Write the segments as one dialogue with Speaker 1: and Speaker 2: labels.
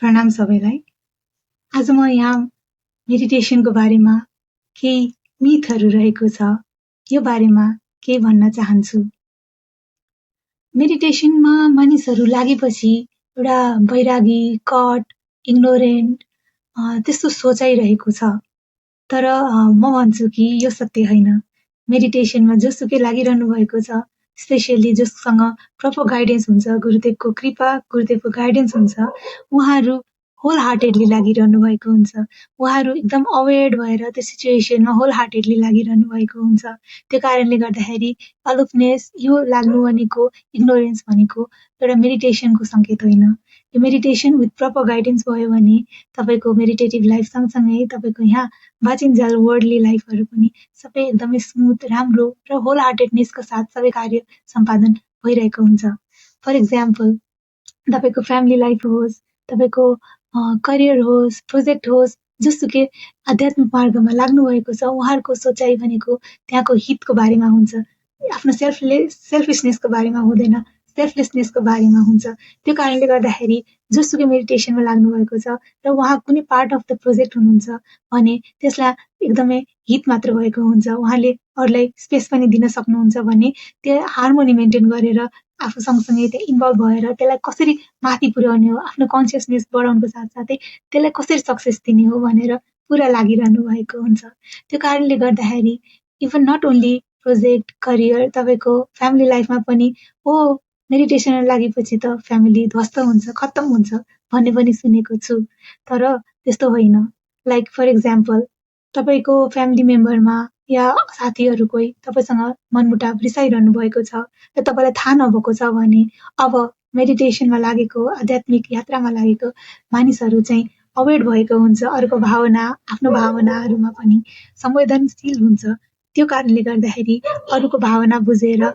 Speaker 1: प्रणाम सबैलाई। आज म यहाँ मेडिटेसनको बारेमा केही मिथहरू रहेको छ यो बारेमा केही भन्न चाहन्छु। मेडिटेसनमा मानिसहरू लागेपछि एउटा बैरागी, कट, इग्नोरेन्ट त्यस्तो सोचाइ रहेको छ। तर म भन्छु कि यो सत्य होइन। मेडिटेसनमा जोसुकै लागिरहनु भएको छ, स्पेशली जससँग प्रपर गाइडेन्स हुन्छ, गुरुदेवको कृपा, गुरुदेवको गाइडेन्स हुन्छ, उहाँहरू होल हार्टेडली लागिरहनु भएको हुन्छ। उहाँहरू एकदम अवेयर भएर त्यो सिचुएसनमा होल हार्टेडली लागिरहनु भएको हुन्छ। त्यो कारणले गर्दाखेरि अलुफनेस यो लाग्नु भनेको, इग्नोरेन्स भनेको एउटा मेडिटेसनको सङ्केत होइन। यो मेडिटेसन विथ प्रपर गाइडेन्स भयो भने तपाईँको मेडिटेटिभ लाइफ सँगसँगै तपाईँको यहाँ बाँचिन्जाल वर्ल्डली लाइफहरू पनि सबै एकदमै स्मुथ, राम्रो र होल हार्टेडनेसको साथ सबै कार्य सम्पादन भइरहेको हुन्छ। फर इक्जाम्पल, तपाईँको फ्यामिली लाइफ होस्, तपाईँको करियर होस्, प्रोजेक्ट होस्, जसुकै आध्यात्मिक मार्गमा लाग्नु भएको छ, उहाँहरूको सोचाइ भनेको त्यहाँको हितको बारेमा हुन्छ। आफ्नो सेल्फिसनेसको बारेमा हुँदैन, सेल्फलेसनेसको बारेमा हुन्छ। त्यो कारणले गर्दाखेरि जोसुकै मेडिटेसनमा लाग्नु भएको छ र उहाँ कुनै पार्ट अफ द प्रोजेक्ट हुनुहुन्छ भने त्यसलाई एकदमै हित मात्र भएको हुन्छ। उहाँले अरूलाई स्पेस पनि दिन सक्नुहुन्छ भने त्यो हार्मोनी मेन्टेन गरेर आफू सँगसँगै त्यहाँ इन्भल्भ भएर त्यसलाई कसरी माथि पुर्याउने हो, आफ्नो कन्सियसनेस बढाउनुको साथसाथै त्यसलाई कसरी सक्सेस दिने हो भनेर पुरा लागिरहनु भएको हुन्छ। त्यो कारणले गर्दाखेरि even not only project, career, तपाईँको फ्यामिली लाइफमा पनि मेडिटेसनमा लागेपछि त फ्यामिली ध्वस्त हुन्छ, खत्तम हुन्छ भन्ने पनि सुनेको छु। तर त्यस्तो होइन। लाइक फर इक्जाम्पल, तपाईँको फ्यामिली मेम्बरमा या साथीहरू कोही तपाईँसँग मनमुटाव रिसाइरहनु भएको छ र तपाईँलाई थाहा नभएको छ भने अब मेडिटेसनमा लागेको, आध्यात्मिक यात्रामा लागेको मानिसहरू चाहिँ अवेयर भएको हुन्छ। अरूको भावना, आफ्नो भावनाहरूमा पनि संवेदनशील हुन्छ। त्यो कारणले गर्दाखेरि अरूको भावना बुझेर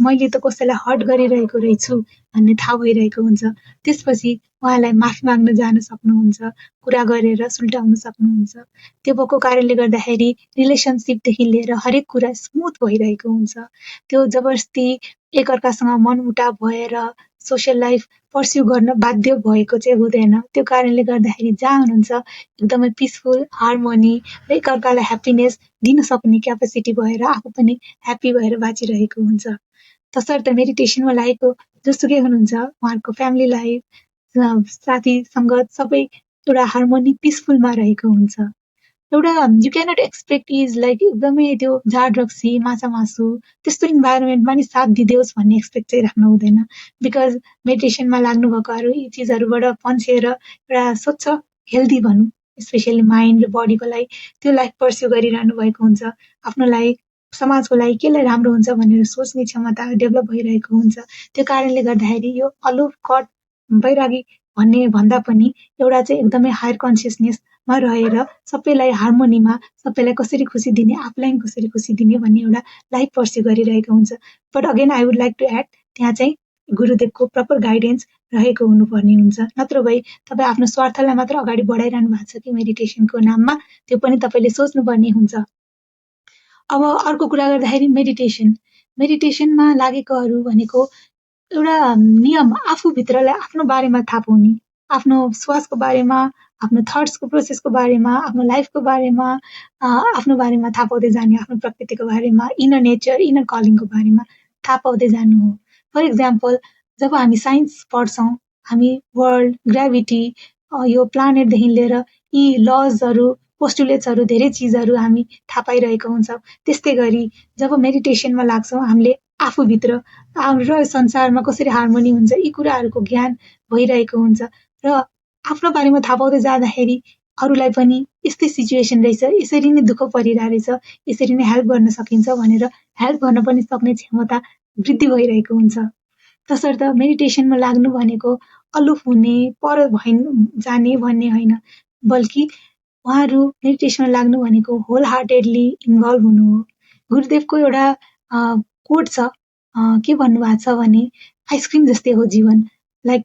Speaker 1: मैले त कसैलाई हर्ट गरिरहेको रहेछु भन्ने थाहा भइरहेको हुन्छ। त्यसपछि उहाँलाई माफी माग्न जान सक्नुहुन्छ, कुरा गरेर सुल्टाउन सक्नुहुन्छ। त्यो भएको कारणले गर्दाखेरि रिलेसनसिपदेखि लिएर हरेक कुरा स्मुथ भइरहेको हुन्छ। त्यो जबरजस्ती एकअर्कासँग मनमुटाव भएर सोसियल लाइफ पर्स्यु गर्न बाध्य भएको चाहिँ हुँदैन। त्यो कारणले गर्दाखेरि जहाँ हुनुहुन्छ एकदमै पिसफुल, हार्मोनी र एकअर्कालाई ह्याप्पिनेस दिन सक्ने क्यापेसिटी भएर आफू पनि ह्याप्पी भएर बाँचिरहेको हुन्छ। तसर्थ मेडिटेसनमा लागेको जोसुकै हुनुहुन्छ, उहाँहरूको फ्यामिली लाइफ, साथी सङ्गत सबै एउटा हार्मोनी, पिसफुलमा रहेको हुन्छ। एउटा you cannot expect is like एकदमै त्यो जाड रक्सी, माछा मासु त्यस्तो इन्भाइरोमेन्टमा नि साथ दिदेओस् भन्ने एक्सपेक्ट चाहिँ राख्नु हुँदैन। बिकज मेडिटेसनमा लाग्नु भएकोहरू यी चिजहरूबाट पन्छेर एउटा स्वच्छ, हेल्दी भनौँ, स्पेसली माइन्ड र बडीको लागि त्यो लाइफ पर्स्यु गरिरहनु भएको हुन्छ। आफ्नो लागि, समाजको लागि केलाई राम्रो हुन्छ भनेर सोच्ने क्षमता डेभलप भइरहेको हुन्छ। त्यो कारणले गर्दाखेरि यो अलुफ, कट, बैरागी भन्ने भन्दा पनि एउटा चाहिँ एकदमै हायर कन्सियसनेसमा रहेर सबैलाई हार्मोनीमा, सबैलाई कसरी खुसी दिने, आफूलाई कसरी खुसी दिने भन्ने एउटा लाइफ पर्स्यु गरिरहेको हुन्छ। But again I would like to add, त्यहाँ चाहिँ गुरुदेवको प्रपर गाइडेन्स रहेको हुनुपर्ने हुन्छ। नत्र भई तपाईँ आफ्नो स्वार्थलाई मात्र अगाडि बढाइरहनु भएको छ कि मेडिटेसनको नाममा, त्यो पनि तपाईँले सोच्नुपर्ने हुन्छ। अब अर्को कुरा गर्दाखेरि मेडिटेसनमा लागेकोहरू भनेको एउटा नियम, आफूभित्रलाई आफ्नो बारेमा थाहा पाउने, आफ्नो श्वासको बारेमा, आफ्नो थट्सको प्रोसेसको बारेमा, आफ्नो लाइफको बारेमा, आफ्नो बारेमा थाहा पाउँदै जाने, आफ्नो प्रकृतिको बारेमा, इनर नेचर, इनर कलिङको बारेमा थाहा पाउँदै जानु हो। फर इक्जाम्पल, जब हामी साइन्स पढ्छौँ, हामी वर्ल्ड, ग्राभिटी, यो प्लानेटदेखि लिएर यी लजहरू, पोस्टुलेट्सहरू, धेरै चिजहरू हामी थाहा पाइरहेको हुन्छौँ। त्यस्तै गरी जब मेडिटेसनमा लाग्छौँ, हामीले आफूभित्र र संसारमा कसरी हार्मोनी हुन्छ यी कुराहरूको ज्ञान भइरहेको हुन्छ र आफ्नो बारेमा थाहा पाउँदै जाँदाखेरि अरूलाई पनि यस्तै सिचुएसन रहेछ, यसरी नै दुःख परिरहेको रहेछ, यसरी नै हेल्प गर्न सकिन्छ भनेर हेल्प गर्न पनि सक्ने क्षमता वृद्धि भइरहेको हुन्छ। तसर्थ मेडिटेसनमा लाग्नु भनेको अलुफ हुने, पर जाने भन्ने होइन, बल्कि उहाँहरू मेडिटेसनमा लाग्नु भनेको होल हार्टेडली इन्भल्भ हुनु हो। गुरुदेवको एउटा कोट छ, के भन्नुभएको छ भने आइसक्रिम जस्तै हो जीवन, लाइक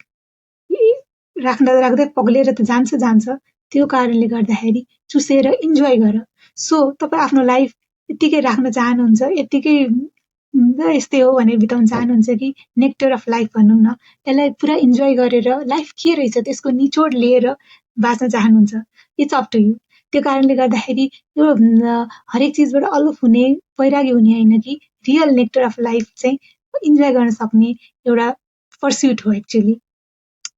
Speaker 1: राख्दा राख्दै पग्लेर त जान्छ। त्यो कारणले गर्दाखेरि चुसेर इन्जोय गर। सो तपाईँ आफ्नो लाइफ यत्तिकै राख्न चाहनुहुन्छ, यत्तिकै यस्तै हो भनेर बिताउन चाहनुहुन्छ कि नेक्टर अफ लाइफ भनौँ न, यसलाई पुरा इन्जोय गरेर लाइफ के रहेछ त्यसको निचोड लिएर बाँच्न चाहनुहुन्छ, इट्स अप टु यु। त्यो कारणले गर्दाखेरि यो हरेक चिजबाट अलफ हुने, वैरागी हुने होइन कि रियल नेक्टर अफ लाइफ चाहिँ इन्जोय गर्न सक्ने एउटा पर्स्युट हो एक्चुअली।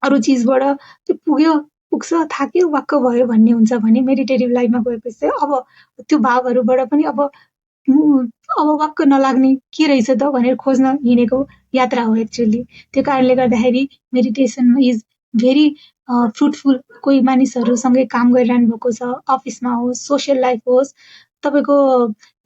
Speaker 1: अरू चिजबाट त्यो पुग्छ, थाक्यो, वाक्क भयो भन्ने हुन्छ भने मेडिटेटिभ लाइफमा गएपछि चाहिँ अब त्यो भावहरूबाट पनि अब वाक्क नलाग्ने के रहेछ त भनेर खोज्न हिँडेको यात्रा हो एक्चुअली। त्यो कारणले गर्दाखेरि मेडिटेसन इज भेरी फ्रुटफुल। कोही मानिसहरूसँगै काम गरिरहनु भएको छ, अफिसमा होस्, सोसियल लाइफ होस्, तपाईँको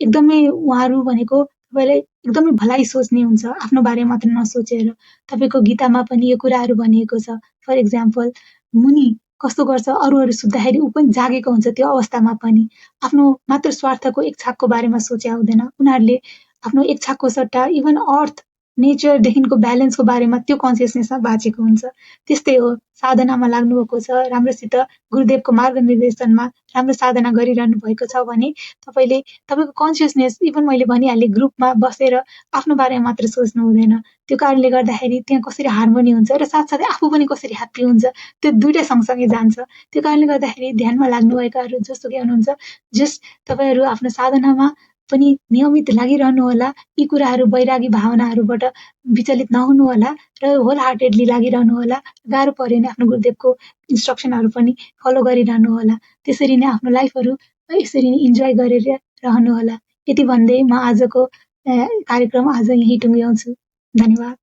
Speaker 1: एकदमै उहाँहरू भनेको तपाईँलाई एकदमै भलाइ सोच्ने हुन्छ, आफ्नो बारे मात्र नसोचेर। तपाईँको गीतामा पनि यो कुराहरू भनिएको छ। फर इक्जाम्पल, मुनि कस्तो गर्छ, अरूहरू सुत्दाखेरि ऊ पनि जागेको हुन्छ, त्यो अवस्थामा पनि आफ्नो मात्र स्वार्थको इच्छाको बारेमा सोचे हुँदैन। उनीहरूले आफ्नो इच्छाको सट्टा इभन अर्थ, नेचरदेखिको ब्यालेन्सको बारेमा त्यो कन्सियसनेसमा बाँचेको हुन्छ। त्यस्तै हो, साधनामा लाग्नुभएको छ, राम्रोसित गुरुदेवको मार्गनिर्देशनमा राम्रो साधना गरिरहनु भएको छ भने तपाईँको कन्सियसनेस, इभन मैले भनिहालेँ, ग्रुपमा बसेर आफ्नो बारेमा मात्र सोच्नु हुँदैन। त्यो कारणले गर्दाखेरि त्यहाँ कसरी हार्मोनी हुन्छ र साथसाथै आफू पनि कसरी ह्याप्पी हुन्छ, त्यो दुइटै सँगसँगै जान्छ। त्यो कारणले गर्दाखेरि ध्यानमा लाग्नुभएकाहरू जसुकै हुनुहुन्छ, जस्ट तपाईँहरू आफ्नो साधनामा पनि नियमित लागिरहनु होला। यी कुराहरू, वैरागी भावनाहरूबाट विचलित नहुनु होला र होल हार्टेडली लागिरहनु होला। गाह्रो पर्यो भने आफ्नो गुरुदेवको इन्स्ट्रक्सनहरू पनि फलो गरिरहनु होला। त्यसरी नै आफ्नो लाइफहरू यसरी नै इन्जोय गरेर रहनु होला। यति भन्दै म आजको कार्यक्रम आज यहीँ टुङ्ग्याउँछु। धन्यवाद।